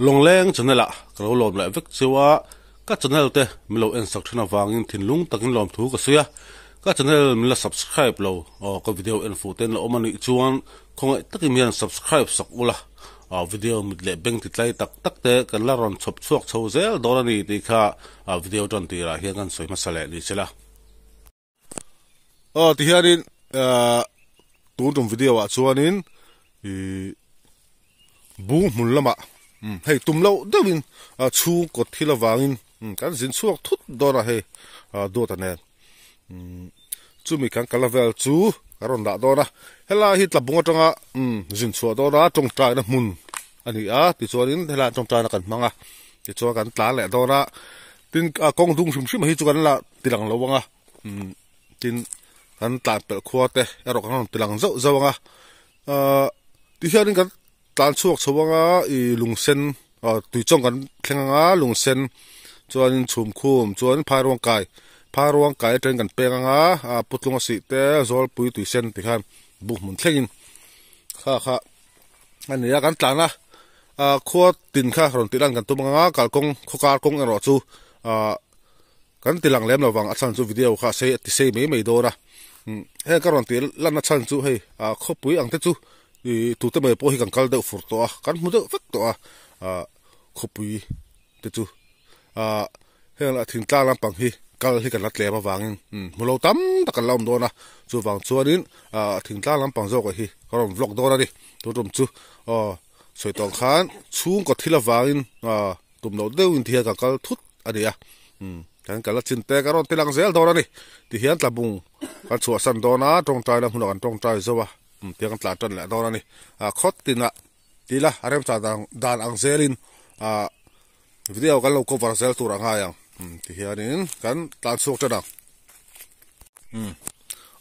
Lawngleng channel ah ka lo lawm leh vek cheu a, ka channel te min lo en sak thin avangin thinlung takin lawmthu ka sawi a, ka channel min la subscribe lo aw ka video en fuh ten la awm a nih chuan khawngaih takin hian subscribe sak ula aw video mit leh beng ti tlai tak tak te kan la rawn chhawp chhuak chho zel dawn a ni tih kha video tan tirah hian kan sawi hmasa leh ni sela. Aw tihianin ahh tun tum video ah chuanin ihh bung hmun lamah hei tum loh deuhin ah chhung kawt thil avangin kan zin chhuak thut dawn a hei ah duata nen chumi kan kal vel chu kan rawn dah dawn a helai hi tlabung atanga zin chhuah dawn a tawngtaina hmun a ni a tichuanin helaiah tawngtaina kan hmang a tichuan kan tlan leh dawn a tin a kawng dung hrim hrim hi chu kan la ti lang lo ang a tin kan tlan pelh khua te erawh kan rawn ti lang zauh zauh ang a ahh tihianin kan tlan chhuak chho ang a ih lung sen ah tuichawng kan thleng ang a lung sen chuanin chhum khum chuan phairuang kai phairuang kai atangin kan peng ang a ah putlung a sih te zawlpui tui sen ti khan buk hmun thlengin kha kha a ni a kan tlan a ah khua tin kha rawn tih lan kan tum ang a kalkawng khawkar kawng erawh chu ah Kan ti lang lem lo vang a chhan chu video kha sei a ti sei mai mai dawn a, heng ka rawn tih lanna chhan chu hei ah khawpui ang te chu ih tute mai pawh hi kan kal deuh fur tawh a, kan hmu deuh vek tawh a ah khawpui te chu ah heng lah thingtlang lampang hi kal hi kan la tlem avangin hmu lo tam tak kan la awm dawn a, chuvang chuanin ah thingtlang lampang zawk hi ka rawn vlog dawn a ni tun tum chu aw sawi tawh ang khan chhungkaw thil avangin ah. Tum loh deuhin ti hian ka kal thut a ni a, umm kan kal a chin te ka rawn ti lang zel dawn a ni. Ti hian tlabung kan chhuahsan dawn a, tawngtaina hmunah kan tawngtai zo a, umm tiang kan tlan tan leh dawn a ni. Ah khawt tinah ti ila a remchang dan dan ang zelin ah video kan lo cover zel tur a ngai ang, umm ti hianin kan tlan chhuak tan ang. Umm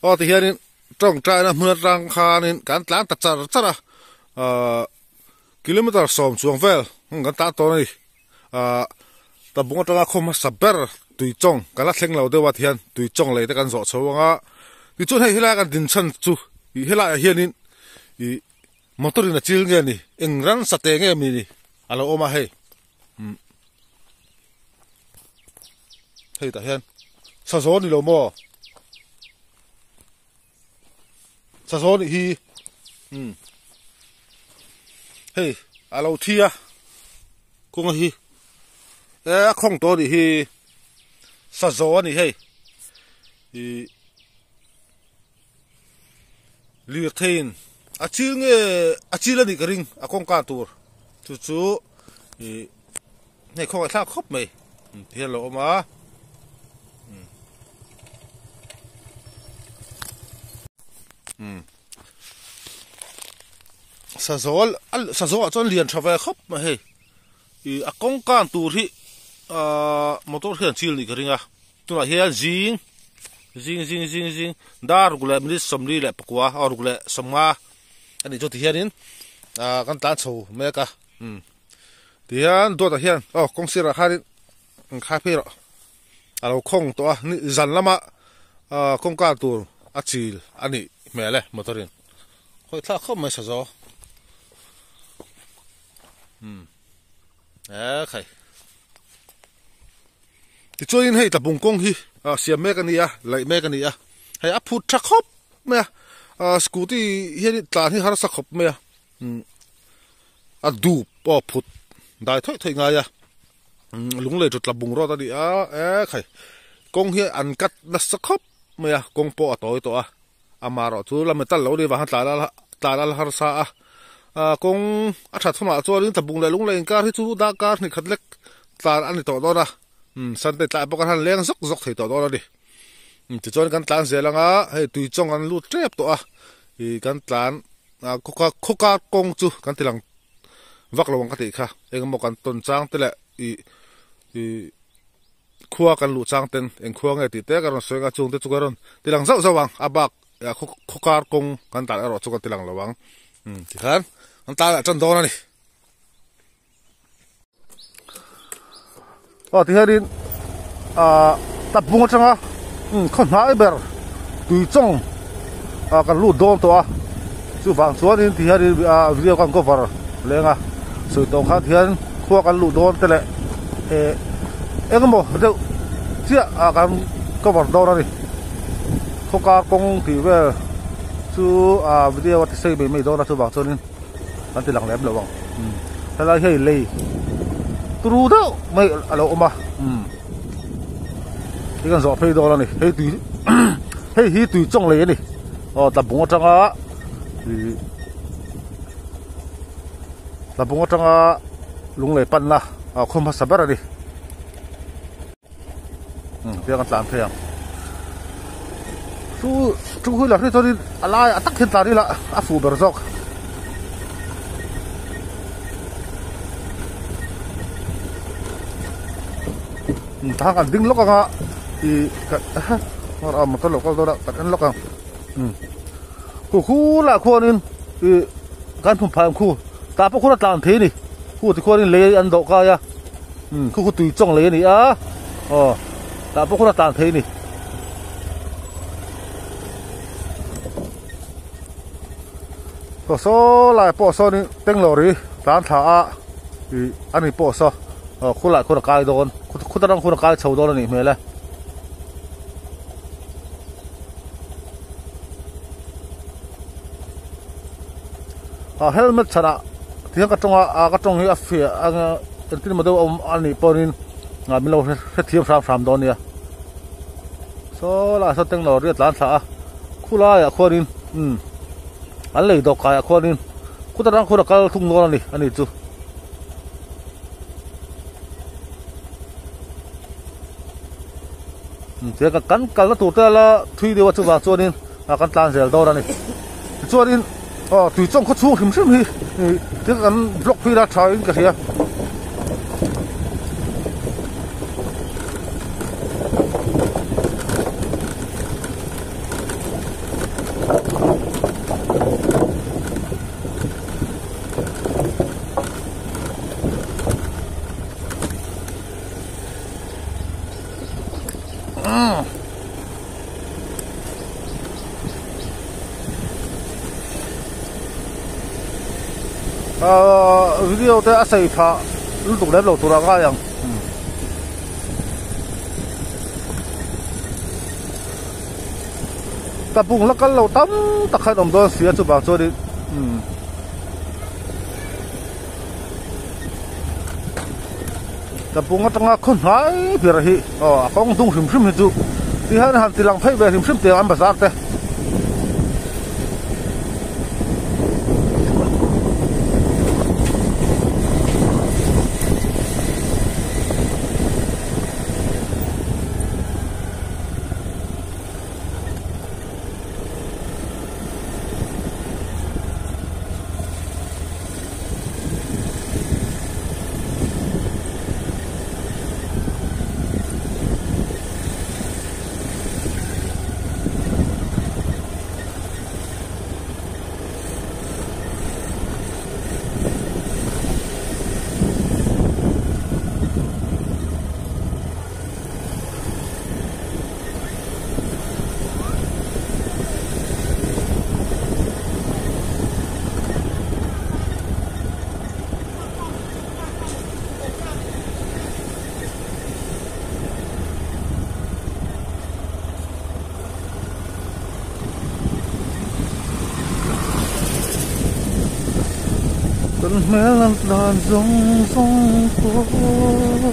aw ti hianin tawngtaina hmun atang khanin kan tlan ta char char a, ah. Kilometer sawm chuang vel kan tan tawn a ni. Ahh tabung atanga khaw hmasa ber tuichawng kan la thleng lo deuh a tihian tuichawng lei te kan zawh chho ang a. Tichuan hei helai kan din chhan chu ih helaiah hianin ih motor in a chil nge ni eng ransa te nge mi ni a lo awm a hei umm hei tah hian sazaw ni lo maw? Sazaw nih hi umm hei a lo thi a kawnga hi e a khawng tawh anih hi sazaw a ni hei ih lirtheiin a chil nge a chil a nih ka ring a kawngka tur chu chu ih hei khawngaih thlak khawp mai ti hian a lo awm a. Sazawl sazawl ah chuan lian tha ve khawp mai hei ih a kawng kan tur hi ahh motor hian chil nih ka ring a tunah hian zing zing zing zing zing dar ruk leh minute sawmli leh pakua aw ruk leh sawmnga a nih chu tihianin ah kan tlan chho mek a umm tihian dawtah hian aw kawng sirah khanin an khai phei rawh a lo khawng tawh a ni zan lama ah kawngka tur a chil a nih hmel e motor in khawi thlak khawp mai sazaw umm e khai tichuanin hei tlabung kawng hi ah siam mek a ni a laih mek a ni a hei a phut tha khawp mai a ah scooty hian tlan hi harsa khawp mai a umm a dup pawh phut dai thawih thawih ngai a lunglei chu tla bungraw a ni a e khai kawng hi an cut nasa khawp mai a kawng pawh a tawi tawh a amaherawh chu la metal lo ni vang tlan a tlan a la harsa a ah kawng a that hunah chuanin tla bung leh lunglei inkar hi chu darkar hnih khat lek tlan a ni tawh dawn a umm sunday tlai pawh kan han leng zawk zawk thei tawh dawn a ni tichuan kan tlan zel ang a hei tui chawng an lut tep tawh a ih kan tlan ah khawka kawng chu kan ti lang vak lo ang ka tih kha engemaw kan tawn chang te leh ih ih khua kan luh chang ten eng khua nge tih te ka rawn sawi ang a chung te chu ka rawn ti lang zauh zauh ang a bak khawkar kawng kan tlan erawh chu kan ti lang lo ang tikhan kan tlan ah tan dawn a ni. Aw tihianin ah tapbung atanga khaw hnai ber tui chawng ah kan lut dawn tawh a chuvang chuanin tihianin ah video kan cover leng a sawi tawh khan tihian. khua kan luh dawn te leh eh engemaw deuh chiah ah kan cover dawn a ni khawkar kawng tih vel chu ah video a ti sei mai mai dawn a chuvang chuanin kan ti lang lem lo ang helai hi hei lei turu deuh mai a lo awm a umm hei kan zawh phei dawn a ni hei tui hei hi tui chawng lei a ni aw tlabung atanga ih tlabung atanga lunglei panna a khaw hmasa ber a ni umm tiang a tlan phei ang chu chu hun ah hi chuanin a laiah tak hian tlan ila a fuh ber zawk. Tah kan ding lawk ang a ih a motor lo kal dawn a kan en lawk ang umm khu khu lah khuanin ih kan hmu phai ang khu tah pawh khuan a tlan thei a ni khu tikhuanin lei an dawh kai a umm khu khu tui chawng lei a ni a aw tah pawh khuan a tlan thei a ni. Aw saw lai pawh sawnin Bangalore tlan thla a ih a ni pawh saw aw khulai khuan a kai dawn khuta ram khuan a kai chho dawn a nih hmel e. A helmet chhanah tihian ka tawng a ah ka tawng hi a fiah anga engtin emaw deuh a awm a nih pawhin ah min lo hrethiam hram hram dawn nia saw lai saw Bangalore a tlan thla a khulaiah khuanin umm. An lei dawk kaiah khuanin kut atang khuan a kal thung dawn a ni a ni chu. Tiang kan kan kalna tur te la thui deuh a chuvang chuanin a kan tlan zel dawn a ni. Tichuanin aw tui chawng khaw chhung hrim hrim hi tiang kan block phei la tha in ka hria. Video te a sei phah lutuk lem lo tur a ngai ang. Ka bung la kal lo tam tak khan awm dawn sia chuvang chuanin umm ka bung atanga khaw hnai ber hi aw a kawng dung hrim hrim hi chu ti hian han ti lang phei ve hrim hrim teh ang an bazar te. Kan hmel an tlan zawng zawng pawh.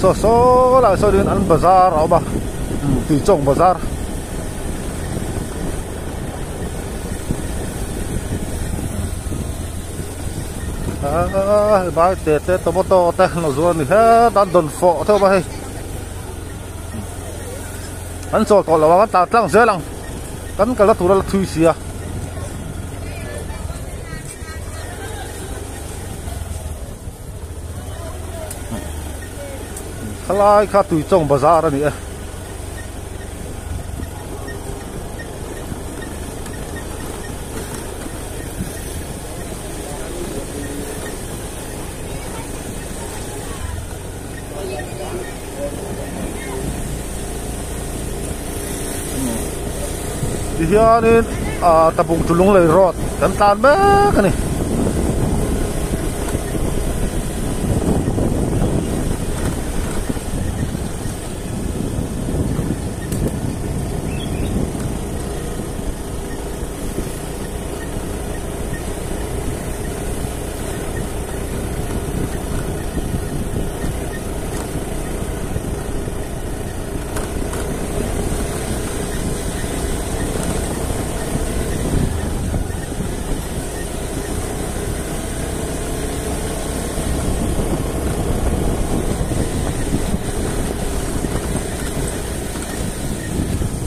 Saw saw lai sawnin an bazar a awm a tuichawng bazar. Aaa bai te te tomato te an lo zuar a ni het a an dawn fawh te awm a hei. An chawl tawh lo ang an tlan tlang zel ang kan kalna tur a la thui si a. Khalai kha Tuichawng bazar a ni e. Tihianin ah Tabung chu Lunglei road kan tlan mek a ni.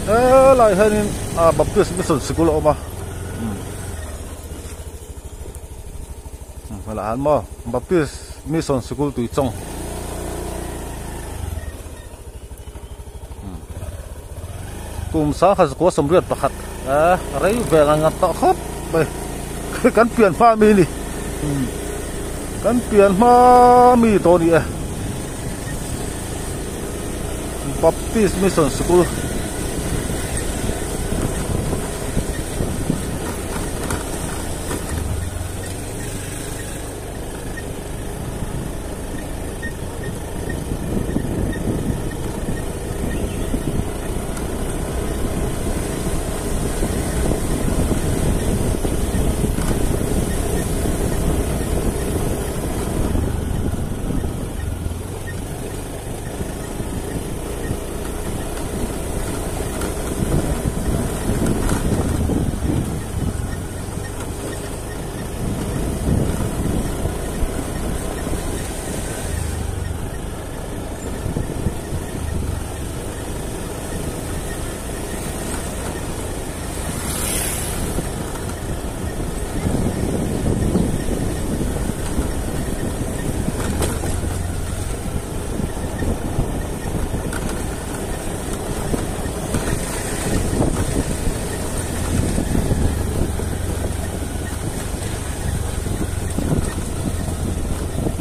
Helai hianin ah Baptist Mission sikul a awm a helai ah hian maw Baptist Mission sikul Tuichawng. Kum sangkhat zakua sawmriat pakhat a rei vel ang nghat tawh khawp mai kan pian hma mi a ni kan pian hma mi tawh a ni e Baptist Mission Sikul.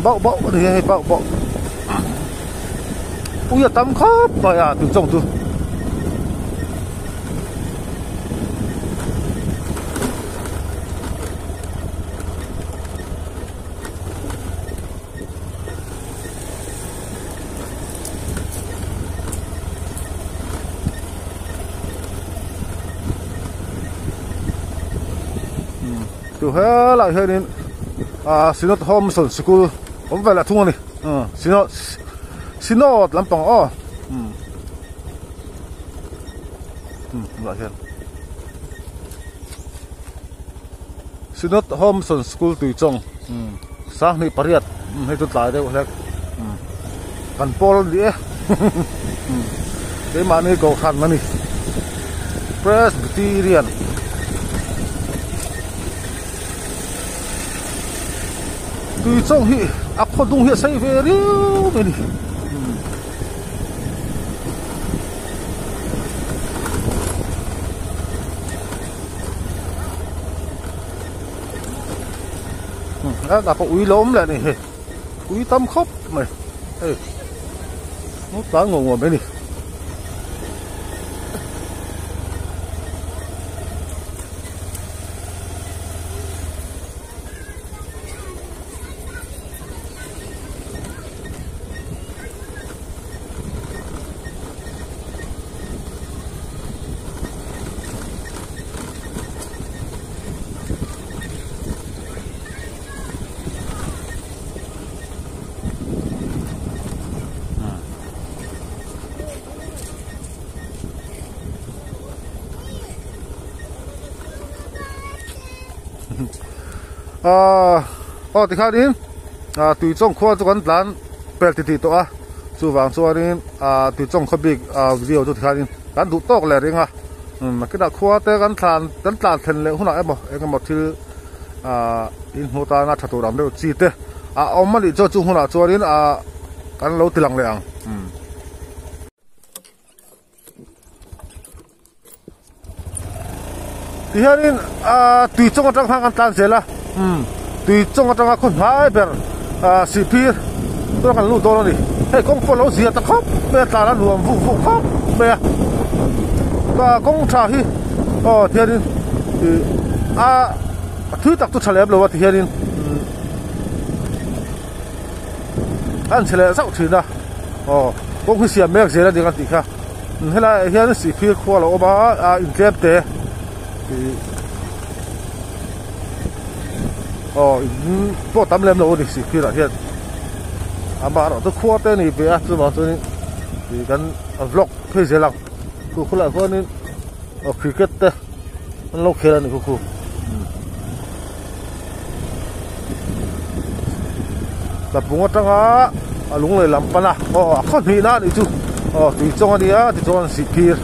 Bauh bauh a ni hei bauh bauh ui a tam khawp mai a tui chawng chu. Chu helaiah hianin ah Synod Home Mission Sikul awm ve leh thung a ni Synod Synod lampang aw umm tunah hian Synod Home Mission Sikul Tuichawng sanghnih pariat hei chu tlai deuh hlek kan pawl a ni e keimahni kohhran a ni Presbyterian. Tuichawng hi a khaw dung hi a sei ve riau mai a ni. A pawh ui lo awm leh a ni hei ui tam khawp mai hei ngawt tlan ngawh ngawh mai a ni. Ahh aw tikhanin ah tuichawng khua chu kan tlan pel titih tawh a chuvang chuanin ah tuichawng khaw bik ah video chu tikhanin kan duh tawk leh ring a nakinah khua te kan thlan kan tlan thlen leh hunah emaw eng emaw thil ah in hmuh tana tha tur ang deuh chi te a awm a nih chuan chung hunah chuanin ah kan lo ti lang leh ang. Umm. Tihianin aaa tui chawng atang khan kan tlan zel a umm tui chawng atanga khaw hnai ber aaa sihphir tuna kan lut dawn a ni hei kawng pawh a lo zia ta khawp mai a tlan a nuam vuk vuk khawp mai a kawng tha hi aw tihianin ih a thui tak chu tha lem lo a tihianin umm a inchhe leh zauh thin a aw kawng hi siam mek zel a ni kan tih kha. Helaiah hian sihphir khua a lo awm a a intlem te ih aw in pawh tam lem lo a ni sihphir ah hian amaherawhchu khua te a ni ve a chuvang chuanin ih kan vlog phei zel ang chu khulaiah khuanin aw cricket te an lo khel a ni khukhu. Tlapung atanga a lung leh lam pan a aw a khaw hnihna a nih chu aw tui chawng a nia tichuan sihphir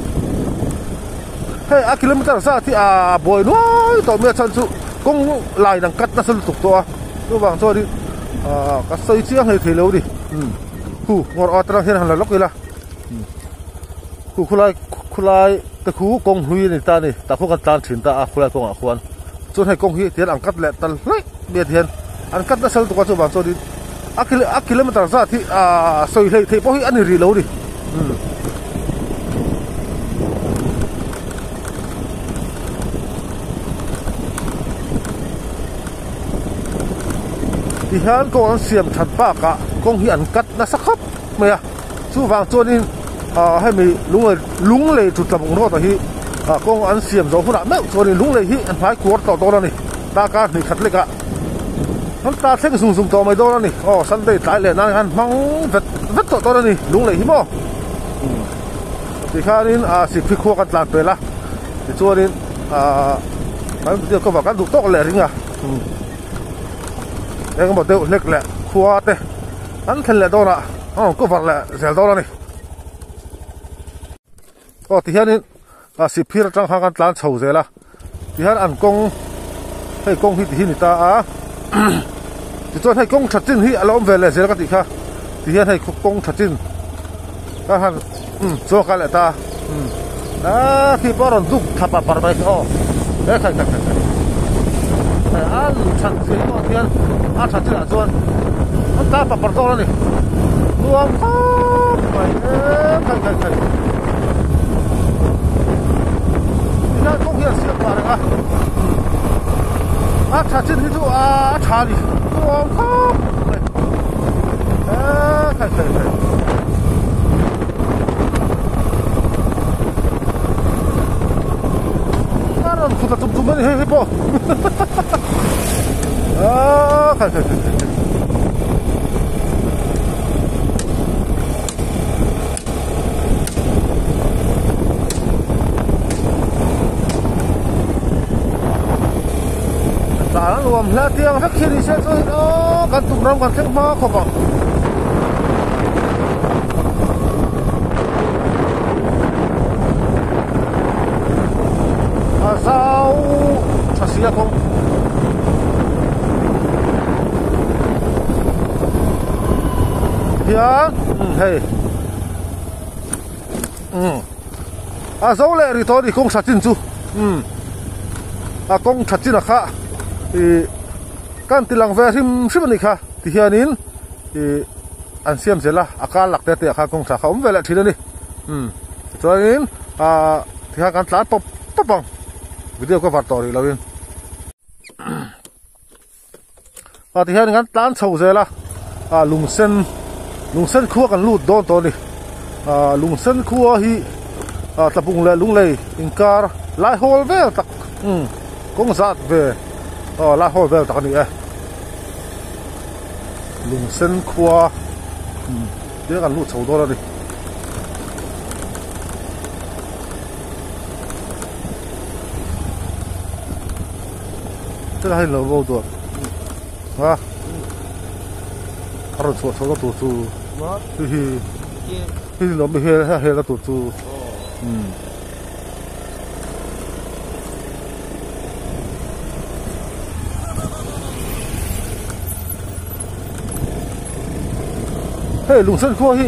hei a kilometer zat hi a buai nuai tawh mai a chhan chu kawng line ang cut nasa lutuk tawh a chuvang chuanin ah ka sawi chiang hlei thei lo a ni khu ngawrh atang hian han la lawk ila khu khulai khulai te khu kawng hlui a ni ta a ni tah khuan kan tlan thin ta a khulai kawngah khuan. Chuan hei kawng hi tihian an cut leh tal hlaih mai a tihian an cut nasa lutuk a chuvang chuanin a kil a kilometer zat hi aaa sawi hleih theih pawh hi a ni rih lo a ni umm. Tihian kawng an siam that bakah kawng hi an cut nasa khawp mai a chuvang chuanin ah hemi lunglei lunglei chu tlabung rawt ah hi ah kawng an siam zawh hunah meuh chuanin lunglei hi an hmai kuar tawh dawn a ni darkar hnih khat lekah an ta thleng zung zung tawh mai dawn a ni aw sunday tlai leh nan khan hmang vet vet tawh dawn a ni lunglei hi maw tikhanin ah siphi khua kan tlan pel a tichuanin ah kan video cover kan duh tawk leh ring a engemaw deuh hlek leh khua te an thlen leh dawn ah aw cover leh zel dawn a ni aw tihianin a sihphir atang khan kan tlan chho zel a tihian an kawng hei kawng hi tihi ni ta a tichuan hei kawng tha chin hi a lo awm ve leh zel ka tih kha tihian hei kawng tha chin ka han umm chuang kal leh ta a umm aaa khi pawh a rawn duk thla par par mai kha aw he khai khai khai khai a that zia hi pawh hian a tha chinah chuan an tlan par par dawn a ni nuam khawp mai e khai khai khai tihian kawng hi an siam pah reng a a tha chin hi chu a tha a ni nuam khawp mai e khai khai khai. A rawn khut a tum tum a ni hei hei pawh aaa khai khai khai khai tlan a nuam hle a tiang vek khi ni se chuan aw kan tum ram kan thleng hma khawp ang. A zau tha si a kawng hian umm hei umm a zo leh ri tawh a ni kawng tha chin chu umm a kawng tha chin a kha ih kan ti lang ve hrim hrim a nih kha tihianin ih an siam zel a a kar lak te te ah khan kawngtha kha a awm ve leh thin a ni umm tichuanin ahh tikhan kan tlan pawp pawp ang video ka var tawh rih loin ah tihian kan tlan chho zel a ah lungsen lungsen khua kan lut dawn tawh a ni ah lungsen khua hi ah tlapung leh lunglei inkar lai hawl vel tak umm kawng zat ve aw lai hawl vel tak a ni e. Lungsen khua te kan luh chho dawn a ni. Heta hei lo bo duah a a rawn chhuah chhoh na tur chu hi hi hi ni lawm hi a hel na tur chu umm. Hei lungsen khua hi.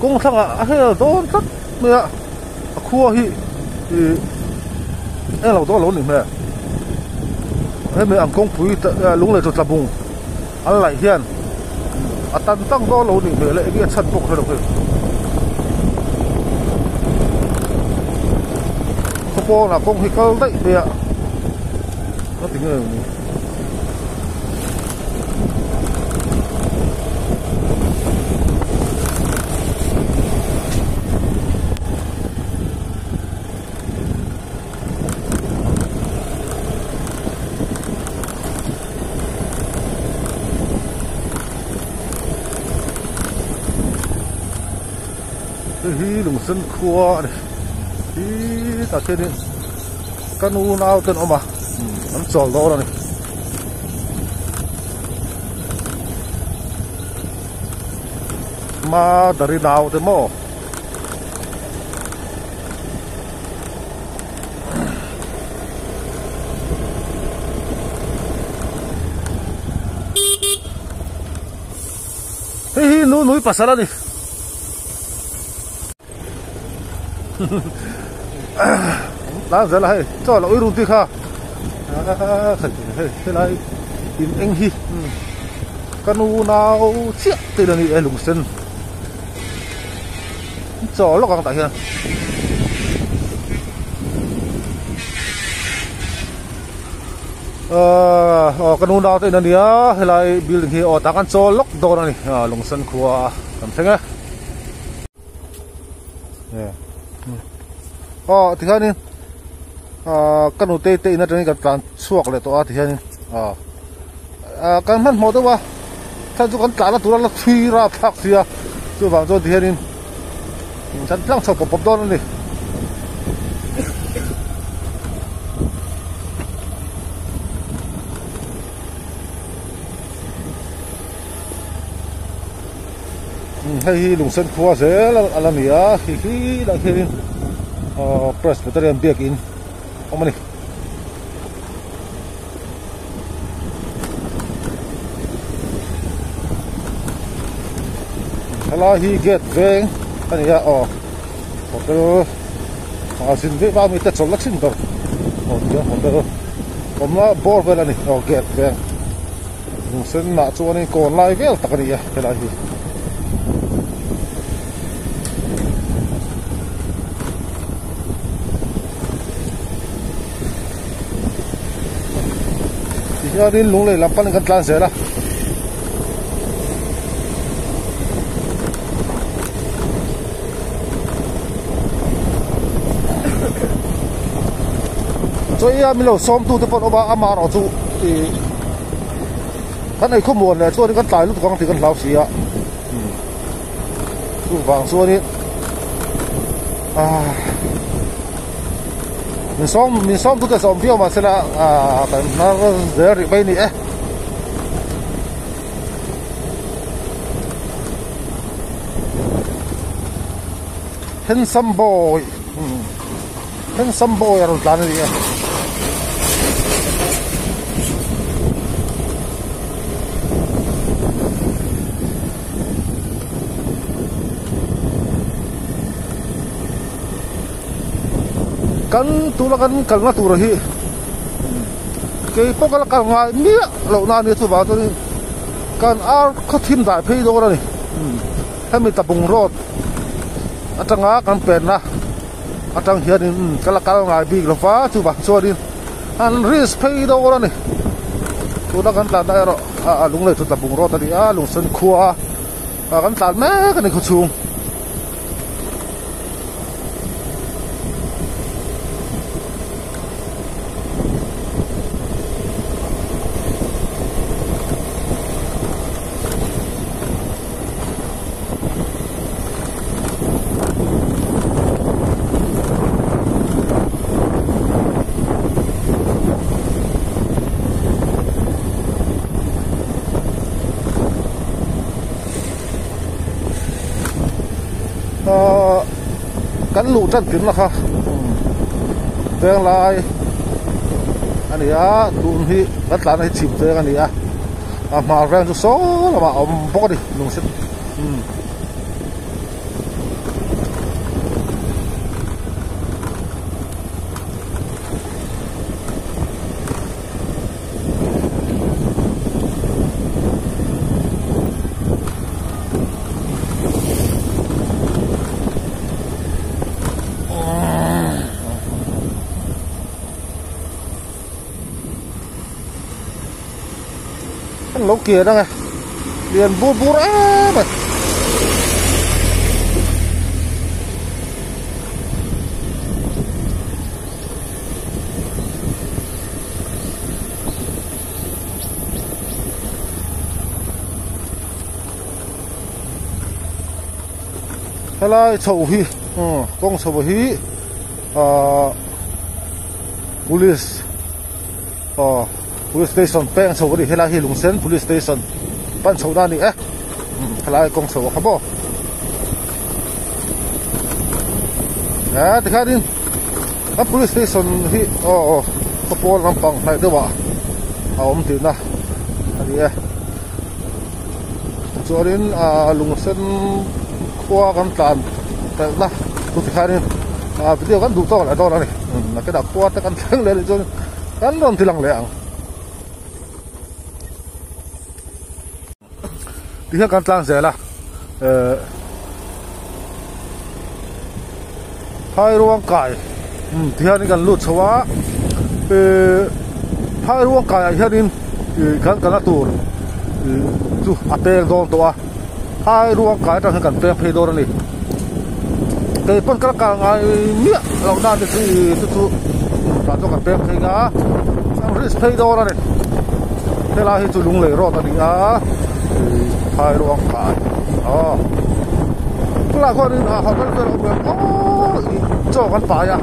Kawng thlangah a hel dawn tlat mai a, a khua hi ih eng lo dawn lo nih hmel. Hemi ang kawngpui lunglei chu tlabung an laih hian a tan tang dawn lo nih hmel e, enge a chhan pawh ka hre lo hei. Khawpawnah kawng hi kal daih mai a, ka ti nge ni. Hei hi lungsen khua a ni hi tah khianin ka nu nau te an awm a an chawl dawn a ni. Madari nau te maw. Hei hi nu nui pasal a ni. Tlan zel a hei chaw lo ui run tih kha hei helai in eng hi ka nu nau chiah te ila ni e lungsen. Chaw lawk ang tah hian ahh aw ka nu nau te in ania helai building hi aw tah khan chaw lawk dawn ani ah lungsen khua kan thleng e aw tikhianin ah ka nute te in atangin kan tlan chhuak leh tawh a tikhianin ah ah kan hmanhmawh deuh a. Chhan chu kan tlahna tura la chhui rap thlak si a, chuvang chuan tihianin kan tlang chho pawp pawp dawn a ni. Hei hi lungsen khua zel a la ni a, khi khi lah khianin Presbyterian biakin awm a ni. Helai hi gate veng a ni a aw hotel ah zin vek vak mite chawlh la thin ber aw tiang hotel awmna bawr vel a ni aw gate veng lungsen ah chuanin kawn lai vel tak a ni a helai hi. Tihianin lunglei lam panin kan tlan zel a. Chawi a milo sawmtu te pawh an awm a amah erawh chu ih kan ei khawmuan leh chuanin kan tlai lutuk ang tih kan hlau si a chuvang chuanin ah Min sawm min sawm tu te sawm viau mahsela ah kan hnar zel rih mai a ni e. Handsome boy handsome boy a rawn tlan a ni e. Kan tuna kan kalna tur hi kei pawh ka la kal ngai miah loh na ania chuvang chuanin kan ar khaw thim dai phei dawn a ni hemi tlabung road atanga kan penna atang hianin ka la kal ngai bik lo va chuvang chuanin an risk phei dawn a ni tuna kan tlanna erawh a lunglei chu tlabung road a ni a lungsen khua kan tlan mek a ni khawchhung. Ahh kan luh tan tirna kha veng lai a ni a tun hi kan tlanna hi chhim veng a ni a a hmar veng chu saw lamah a awm bawk a ni lungsen umm. Kan lo kian ang e lian bur bur em a helai chho hi kawng chho hi ahh police aw police station peng chho a ni helai hi lungsen police station pan chho na a ni e helai kawng chho a kha maw eh tikhianin a police station hi aw aw khawpawl lampang hnaih deuh ah a awm tihna a ni e chuanin ah lungsen khua kan tlan pelhna chu tikhianin ah video kan duh tawk leh dawn a ni nakinah khua te kan thleng leh a nih chuan kan rawn ti lang leh ang. Tihian kan tlang zel a ehh phairuang kai umm tihianin kan lut chho a ehh phairuang kaiah hianin ih kan kalna tur ih chu a peng dawn tawh a phairuang kai atang hian kan peng phei dawn a ni kei pawn ka la kal ngai miah loh nan te chu ih chu chu tah chuan kan peng phei a kan risk phei dawn a ni helai hi chu lunglei road a ni a ih phai ruang kai aw chulaiah khuanin ah hotel vel a awm em aw ih chaw kan pai a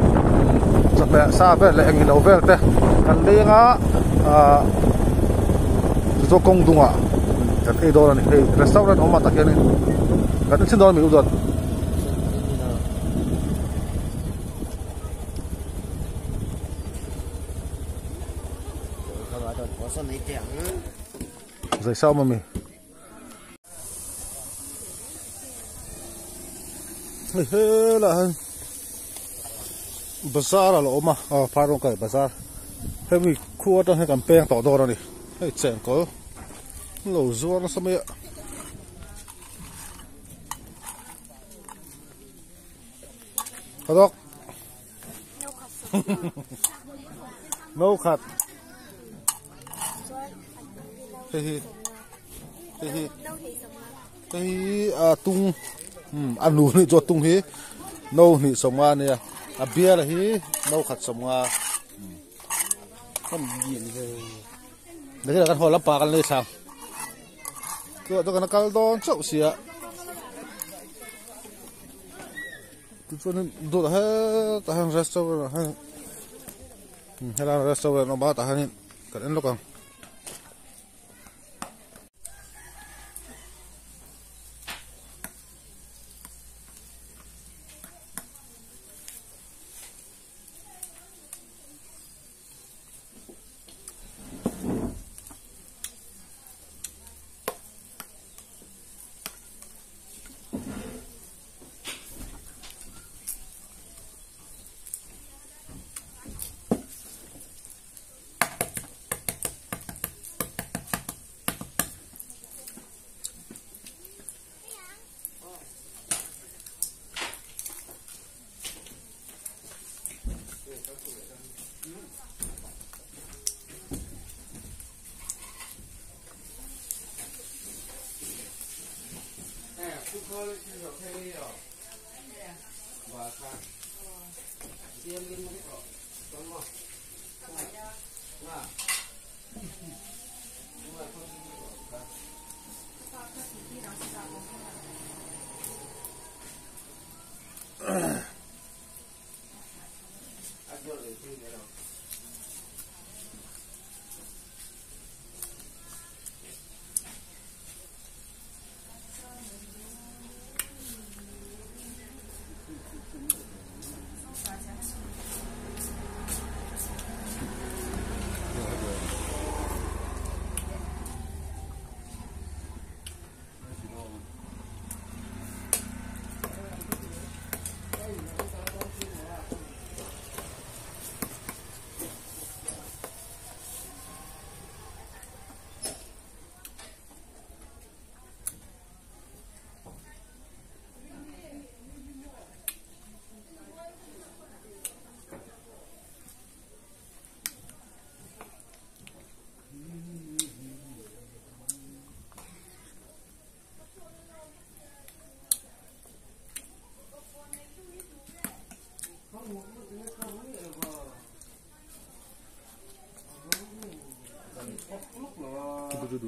chawhmeh sa vel leh engilo vel te kan leng a ah chu chu kawng dungah kan ei dawn a ni hei restaurant awm ah tak hianin kan en chhin dawn a mi u chuan. Zai sau mami. Hei helaiah hian bazar a lo awm a aw phai rawng kai bazar hemi khua atang hian kan peng tawh dawn a ni hei chengkawl an lo zuar nasa mai a. Ka dawk. No khat. Hei hi hei hi hei hi a tung um a nu nih chu a tung hi no hnih sawmnga a nia a bial hi no khat sawmnga kan haw lampa kan lei thlang chuah chu kan kal dawn chauh sia. Tichuanin dawt hetah hian restaurant ah hian helai restaurant a awm a tah hianin kan en lawk ang.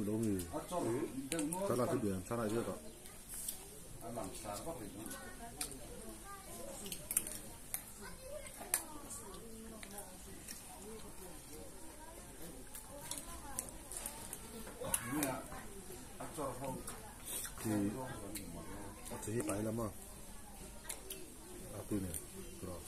Duh lo mi? Thlalak hi bian thlalak hi rawh. Khi hi pai lama a tui nen rawh.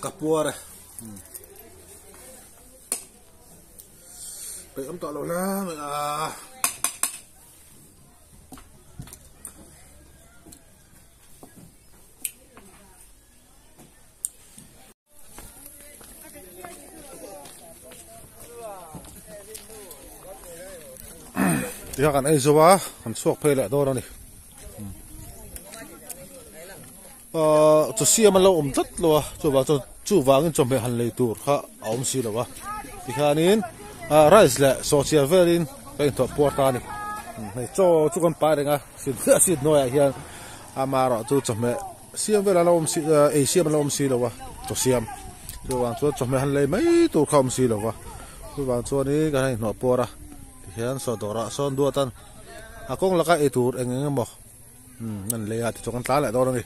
Ka puar e. Peih awm tawh lo hle mai a. Tihian kan ei zo a kan chhuak phei leh dawn a ni ahh chaw siam an lo awm tlat lo a chuvang chuan chuvangin chawhmeh han lei tur kha a awm si lo a tikhianin ah rice leh sawhchiar velin ka inthawh puar ta a ni hei chaw chu kan pai reng a seat hnuaiah hian amaherawhchu chawhmeh. Siam vel a lo awm si ei siam a lo awm si lo a chaw siam chuvang chuan chawhmeh han lei mai tur kha a awm si lo va chuvang chuanin kan han inhnawh puar a tihian saw dawrah sawn duat a a kawng laka ei tur eng eng emaw umm an lei a tichuan kan tlan leh dawn a ni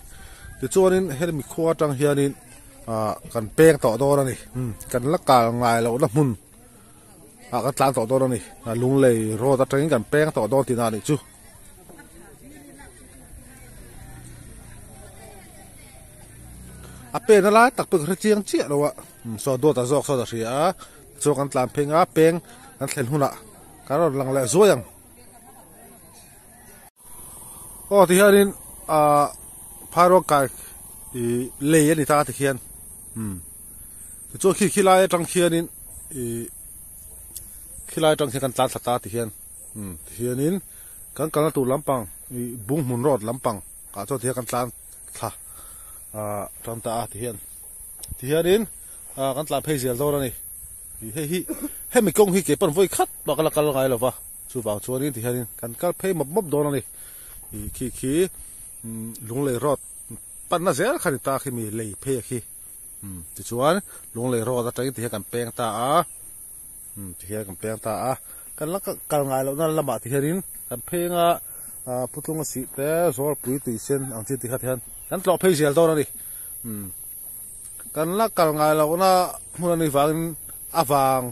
tichuanin hemi khua atang hianin ah kan peng tawh dawn a ni umm kan la kal ngai lohna hmun ah kan tlan tawh dawn a ni lunglei road atangin kan peng tawh dawn tihna a nih chu. A pen a lai tak pawh ka hre chiang chiah lo a saw dawt a zawk sawn a hria a chuan kan tlan phei nga peng kan thlen hunah kan rawn lang leh zuai ang aw ti hianin ahh phairuang kai ih lei a ni ta ti khian umm tichuan khi khi lai atang khianin ih khi lai atang khian kan tlan thla ta ti hian. Umm tihianin kan kalna tur lampang ih bung hmun road lampang ah chuan tihian kan tlan thla ah tan ta a tihian tihianin ah kan tlan phei zel dawn a ni ih hei hi hemi kawng hi kei pawn vawi khat pawh ka la kal ngai lo va chuvang chuanin tihianin kan kal phei mawp mawp dawn a ni ih khi khi umm lunglei road panna zel kha ni ta khi mi lei phei a khi umm tichuan lunglei road atangin tihian kan peng ta a. Umm tihian kan peng ta a kan la kal ngai lohna lamah ti hianin kan pheng a ah putlung a sih te zawlpui tui sen ang chi ti kha ti hian kan tlawh phei zel dawn a ni umm kan la kal ngai lohna hmun a nih vangin a vang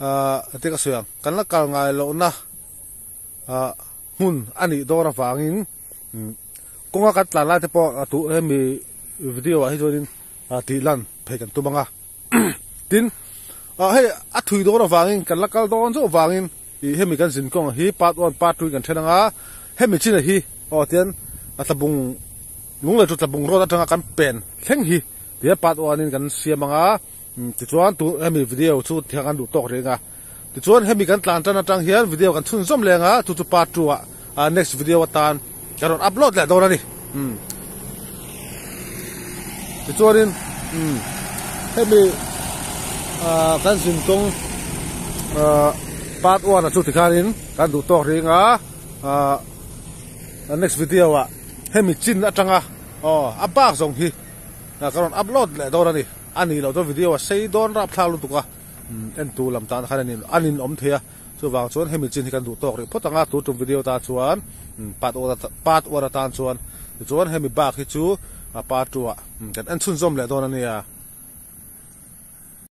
ah engtin ka sawi ang kan la kal ngai lohna ah hmun a nih dawn avangin umm. Kawnga kan tlan lai te pawh a tu hemi video ah hi chuanin tih lan phei kan tum ang a. Tin, hei a thui dawn avangin kan la kal dawn zawk avangin ih hemi kan zin kawng hi part one part two in kan then ang a, hemi chin ah hi aw tian a tlabung lunglei chu tlabung road atanga kan pen thleng hi tia part one in kan siam ang a, tichuan tu hemi video chu thiang an duh tawk reng a. Tichuan hemi kan tlan tan atang hian video kan chhunzawm leng a, chu chu part 2 ah next video atan kan rawn upload leh dawn a ni. Umm Tichuanin umm hemi ah kan zin kawng ah part 1 ah chu tikhanin kan duh tawk reng a, ah next video ah hemi chin atanga aw a bak zawng hi kan rawn upload leh dawn a ni. A nih loh chuan video a sei dawn rapthlak lutuk a. Entu lam tan khan an in awm thei a, chuvang chuan hemi chin hi kan duh tawk rih phawt ang a, tu tum video tan chuan part one part one atan chuan tichuan hemi bak hi chu part two ah kan en chhunzawm leh dawn a nia.